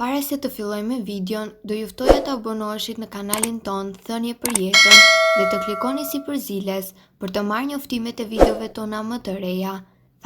Para se të fillojmë me videon, do ju ftoja të abonoheshit në kanalin tonë Thënie për Jetën dhe të klikoni sipër ziles për të marrë njoftimet e videove tona më të reja.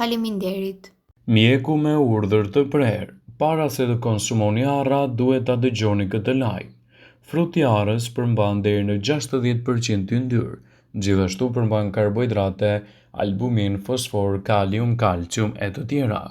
Faleminderit! Mjeku me urdhër të prerë, Para se të konsumoni arra, duhet ta dëgjoni këtë lajm. Fruti i arrës përmban deri në 60 për qind yndyrë, gjithashtu përmban karbohidrate, albumin, fosfor, kalium, kalcium e të tjera.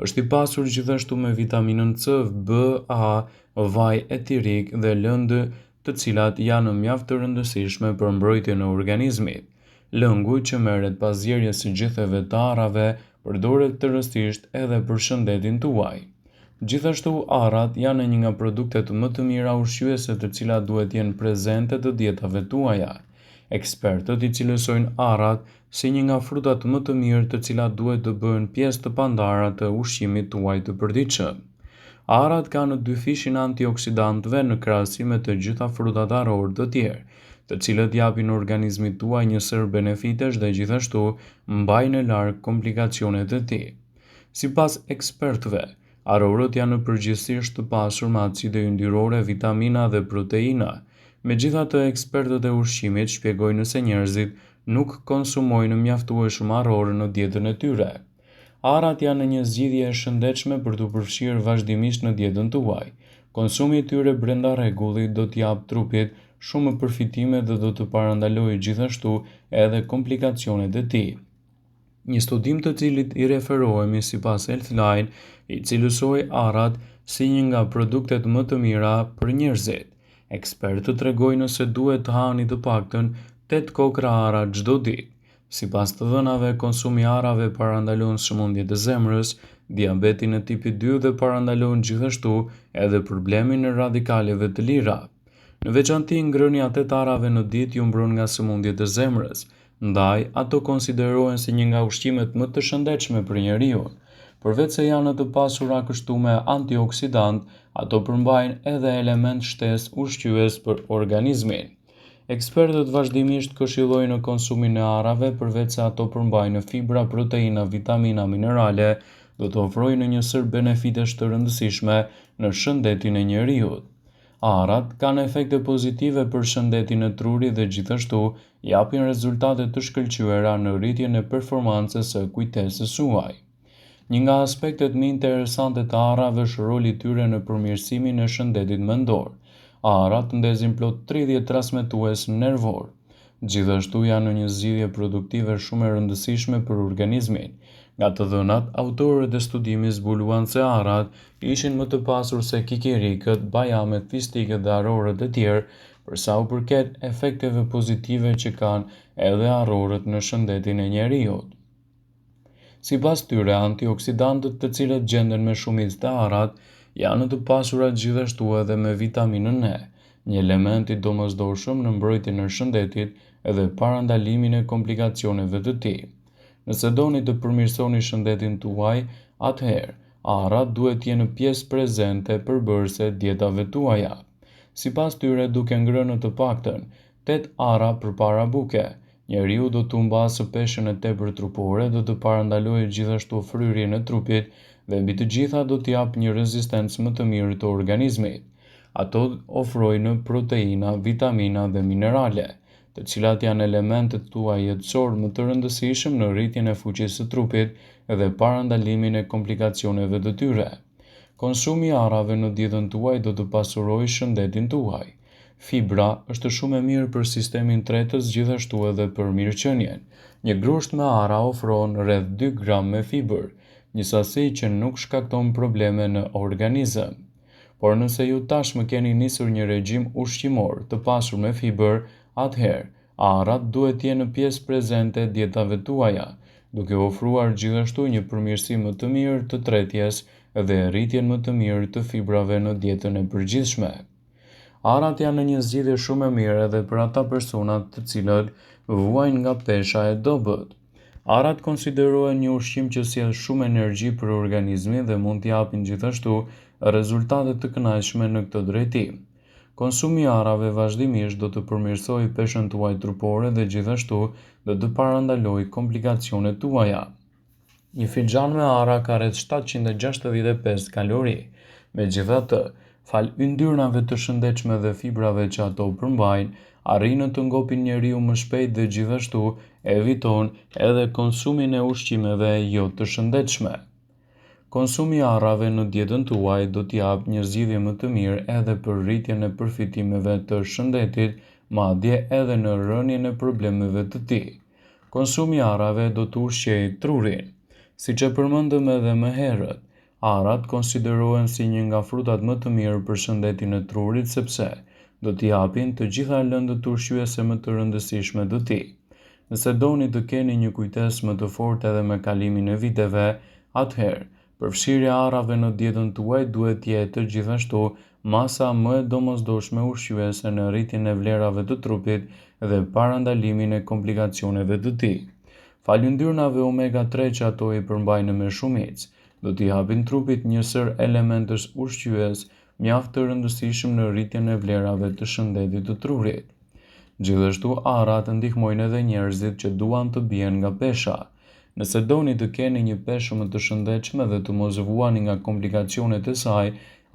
Është i pasur gjithashtu me vitaminën C, B, A, vaj eterik dhe lëndë të cilat janë mjaft të rëndësishme për mbrojtjen e organizmit. Lëngu që merret pas zierjes së gjetheve të arrave përdoret tërësisht edhe për shëndetin tuaj. Gjithashtu, arrat janë një nga produktet më të mira ushqyese të cilat duhet të jenë prezente të dietave tuaja. Ekspertët i cilësojnë arrat si një nga frutat më të mirë të cilat duhet të bëhen pjesë të pandara të ushqimit tuaj të përditshëm. Arrat kanë dyfishin e antioksidantëve në krahasim me të gjitha frutat arrorë të tjerë, të cilët japin organizmit tuaj një sërë benefitesh dhe gjithashtu mbajnë larg komplikacionet e tij. Sipas ekspertëve, Arrorët janë përgjithësisht të pasur me acide yndyrore, vitamina dhe proteina. Megjithatë, ekspertët e ushqimit shpjegojnë se njerëzit nuk konsumojnë mjaftueshëm arrorë në dietën e tyre. Arrat janë një zgjidhje e shëndetshme për t'u përfshirë vazhdimisht në dietën tuaj. Konsumi i tyre brenda rregullit do t'i japë trupit shumë përfitime dhe do të parandalojë gjithashtu edhe komplikacionet e tij. Një studim të cilit i referohemi sipas Healthline i cilësoi arrat si një nga produktet më të mira për njerëzit. Ekspertët tregojnë se duhet të hani të paktën 8 kokrra arra çdo ditë. Sipas të dhënave, konsumi i arrave parandalon sëmundjet e zemrës, diabetin e tipit 2 dhe parandalon gjithashtu edhe problemin e radikaleve të lira. Në veçanti, ngrënia e 8 arrave në ditë ju mbron nga sëmundjet e zemrës, Ndaj, ato konsiderohen si një nga ushqimet më të shëndetshme për njeriun. Përveçse janë të pasura kështu me antioksidantë, ato përmbajnë edhe elementë shtesë ushqyes për organizmin. Ekspertët vazhdimisht këshillojnë konsumin e arrave përveçse ato përmbajnë fibra, proteina, vitamina, minerale, do të ofrojnë një sërë benefitesh të rëndësishme në shëndetin e njeriut. Arrat kanë efekte pozitive për shëndetin e trurit dhe gjithashtu japin rezultate të shkëlqyera në rritjen e performancës së kujtesës suaj. Një nga aspektet më interesante të arrave është roli i tyre në përmirësimin e shëndetit mendor. Arrat ndezin plot 30 transmetues nervorë. Gjithashtu janë një zgjidhje produktive shumë e rëndësishme për organizmin. Nga të dhënat, autorët e studimit zbuluan se arrat ishin më të pasur se kikirikët, bajamet, fistikët dhe arrorët e tjerë për sa u përket efekteve pozitive që kanë edhe arrorët në shëndetin e njeriut. Sipas tyre, antioksidantët të cilët gjenden me shumicë te arrat, janë të pasura gjithashtu edhe me vitaminën E, një element i domosdoshëm në mbrojtjen e shëndetit dhe parandalimin e komplikacioneve të tij. Nëse doni të përmirësoni shëndetin tuaj, atëherë, arrat duhet të jenë pjesë prezente përbërëse e dietave tuaja. Sipas tyre, duke ngrënë të paktën tetë arra përpara buke, njeriu do të humbasë peshën e tepërt trupore, do të parandalojë gjithashtu fryrjen e trupit dhe mbi të gjitha do të japë një rezistencë më të mirë të organizmit. Ato ofrojnë proteina, vitamina dhe minerale, të cilat janë elementët tuaj jetësorë më të rëndësishëm në rritjen e fuqisë së trupit dhe parandalimin e komplikacioneve të tyre. Konsumi i arrave në dietën tuaj do të pasurojë shëndetin tuaj. Fibra është shumë e mirë për sistemin tretës gjithashtu edhe për mirëqenien. Një grusht me arra ofron rreth 2 gram me fibër, një sasi që nuk shkakton probleme në organizëm. Por nëse ju tashmë keni nisur një regjim ushqimor të pasur me fibër, atëherë, arrat duhet të jenë pjesë prezente e dietave tuaja, duke ofruar gjithashtu një përmirësim më të mirë të tretjes dhe rritjen më të mirë të fibrave në dietën e përgjithshme. Arrat janë një zgjidhje shumë e mirë edhe për ata persona të cilët vuajnë nga pesha e dobët. Arrat konsiderohen një ushqim që sjell shumë energji për organizmin dhe mund të japin gjithashtu rezultate të kënaqshme në këtë drejtim. Konsumi i arrave vazhdimisht do të përmirësojë peshën tuaj trupore dhe gjithashtu do të parandalojë komplikacionet tuaja. Një filxhan me arra ka rreth 765 kalori. Megjithatë, falë yndyrnave të shëndetshme dhe fibrave që ato përmbajnë, arrijnë të ngopin njeriun më shpejt dhe gjithashtu eviton edhe konsumin e ushqimeve jo të shëndetshme. Konsumi i arrave në dietën tuaj do t'i japë një zgjidhje më të mirë edhe për rritjen e përfitimeve të shëndetit, madje edhe në rënien e problemeve të tij. Konsumi i arrave do të ushqejë trurin. Siç e përmendëm edhe më herët, arrat konsiderohen si një nga frutat më të mirë për shëndetin e trurit sepse do t'i japin të gjitha lëndët ushqyese më të rëndësishme të tij. Nëse doni të keni një kujtesë më të fortë edhe me kalimin e viteve, atëherë, përfshirja e arrave në dietën tuaj duhet të jetë gjithashtu masa më e domosdoshme ushqyese në rritjen e vlerave të trupit dhe parandalimin e komplikacioneve të tij. Falë yndyrnave omega 3 që ato i përmbajnë me shumicë, do t'i japin trupit një sërë elementësh ushqyes mjaft të rëndësishëm në rritjen e vlerave të shëndetit të trurit. Gjithashtu arrat ndihmojnë edhe njerëzit që duan të bien nga pesha. Nëse doni të keni një peshë më të shëndetshme dhe të mos vuani nga komplikacionet e saj,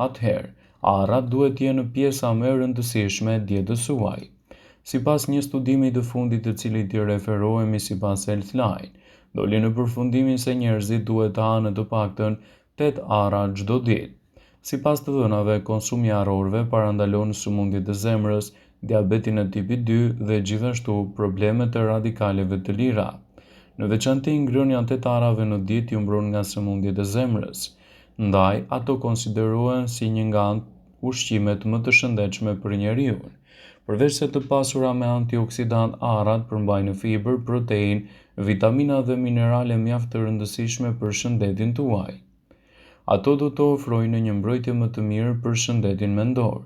atëherë arrat duhet të jenë pjesa më e rëndësishme e dietës suaj. Sipas një studimi të fundit të cilit i referohemi sipas Healthline, doli në përfundimin se njerëzit duhet të hanë të paktën 8 arra çdo ditë. Sipas të dhënave, konsumi i arrorëve parandalon sëmundjet e zemrës, diabetin e tipit 2 dhe gjithashtu problemet e radikaleve të lira. Në veçanti, ngrënia e 8 arrave në ditë ju mbron nga sëmundjet e zemrës. Ndaj, ato konsiderohen si një nga ushqimet më të shëndetshme për njeriun. Përveç se të pasura me antioksidant, arrat përmbajnë fibër, protein, vitamina dhe minerale mjaft të rëndësishme për shëndetin tuaj. Ato do të ofrojnë një mbrojtje më të mirë për shëndetin mendor.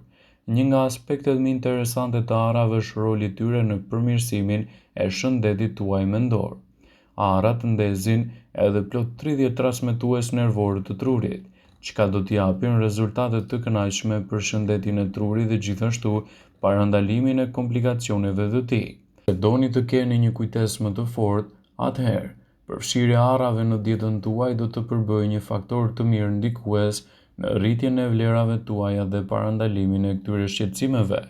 Një nga aspektet më interesante të arrave është roli i tyre në përmirësimin e shëndetit tuaj mendor. Arrat ndezin edhe plot 30 transmetues nervorë të trurit, çka do t'i japin rezultate të kënaqshme për shëndetin e trurit dhe gjithashtu parandalimin e komplikacioneve të tij. Nëse doni të keni një kujtesë më të fortë, atëherë përfshirja e arrave në dietën tuaj do të përbëjë një faktor të mirë ndikues në rritjen e vlerave tuaja dhe parandalimin e këtyre shqetësimeve.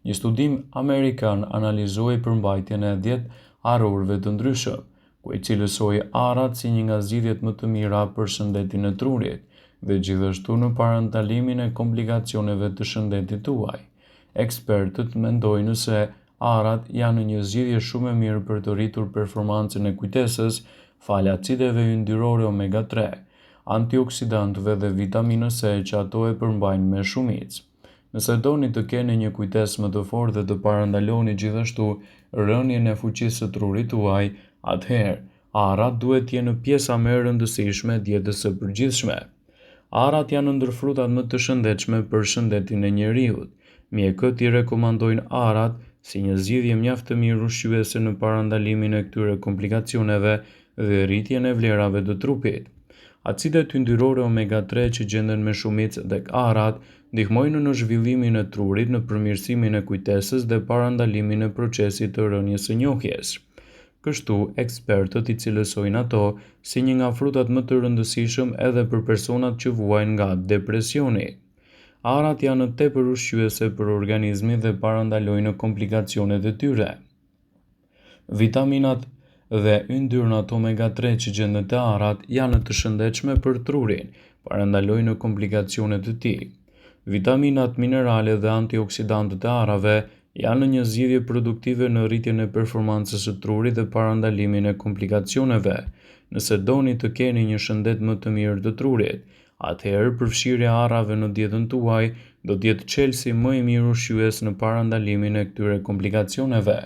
Një studim amerikan analizoi përmbajtjen e 10 arrorëve të ndryshëm, ku e cilësoi arrat si një nga zgjidhjet më të mira për shëndetin e trurit dhe gjithashtu në parandalimin e komplikacioneve të shëndetit tuaj. Ekspertët mendojnë se arrat janë një zgjidhje shumë e mirë për të rritur performancën e kujtesës falë acideve yndyrore omega 3, antioksidantëve dhe vitaminës C që ato e përmbajnë me shumicë. Nëse doni të keni një kujtesë më të fortë dhe të parandaloni gjithashtu rënien e fuqisë së trurit tuaj, atëherë arrat duhet të jenë pjesa më e rëndësishme e dietës së përgjithshme. Arrat janë ndër frutat më të shëndetshme për shëndetin e njeriut. Mjekët i rekomandojnë arrat si një zgjidhje mjaft të mirë ushqyese në parandalimin e këtyre komplikacioneve dhe rritjen e vlerave të trupit. Acidet yndyrore omega 3 që gjenden me shumicë tek arrat ndihmojnë në zhvillimin e trurit, në përmirësimin e kujtesës dhe parandalimin e procesit të rënies së njohjes. Kështu, ekspertët i cilësojnë ato si një nga frutat më të rëndësishëm edhe për personat që vuajnë nga depresioni. Arrat janë tepër ushqyese për organizmin dhe parandalojnë komplikacionet e tyre. Vitaminat dhe yndyrnat omega 3 që gjenden te arrat janë të shëndetshme për trurin, parandalojnë komplikacionet e tij. Vitaminat, minerale dhe antioksidantët e arrave janë një zgjidhje produktive në rritjen e performancës së trurit dhe parandalimin e komplikacioneve. Nëse doni të keni një shëndet më të mirë të trurit, atëherë përfshirja e arrave në dietën tuaj do të jetë çelësi më i mirë ushqyes në parandalimin e këtyre komplikacioneve.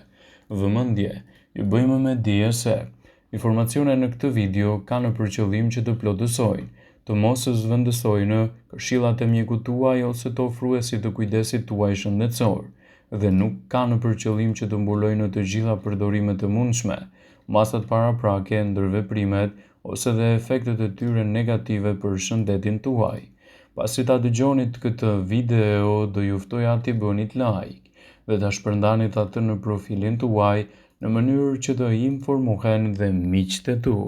Vëmendje, ju bëjmë me dije se informacionet në këtë video kanë për qëllim që të plotësojnë, të mos zvendësojnë këshillat e mjekut tuaj ose të ofruesit të kujdesit tuaj shëndetësor dhe nuk kanë për qëllim që të mbulojnë të gjitha përdorimet e mundshme, masat paraprake, ndërveprimet ose dhe efektet e tyre negative për shëndetin tuaj. Pasi ta dëgjonit këtë video, do ju ftoja t'i bënit like dhe ta shpërndanit atë në profilin tuaj në mënyrë që të informohen dhe miqtë e tu.